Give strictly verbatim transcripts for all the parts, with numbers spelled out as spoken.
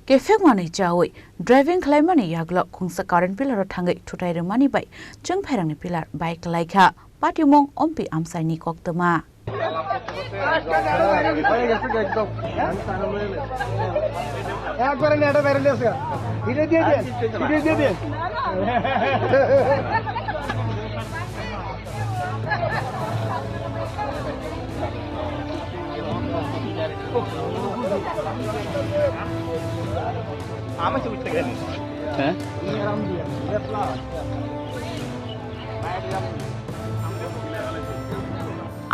Kephek manwi chawi driving khlaimani yagulo khungsa current pillar o thangwi thutai rwmani bai chwngphairangni pillar bai kwlaikha. Patimung Ompi Amsaini koktwma. একবারে নেটে বেরিয়ে আসে। ভিডিও দিয়ে দিন, ভিডিও দিয়ে দিন। হ্যাঁ?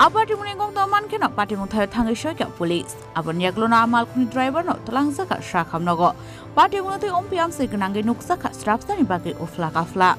Abar timuni gong to mankheno patimung thaio thangwi soikha police. Aboni yagulono a malkhungni driver no twlangjakha sakhamnogo. Patimungno tei Ompi Amsai gwnangwi nukjakha srapsani bagwi ufla kafla.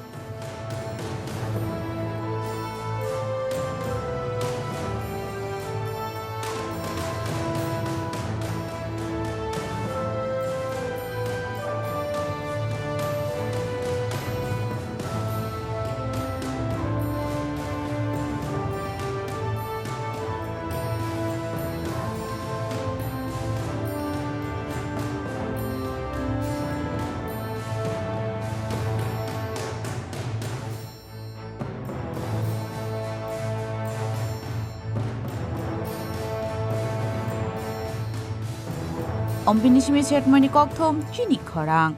Ompini simi setmani kokthum chini khorang.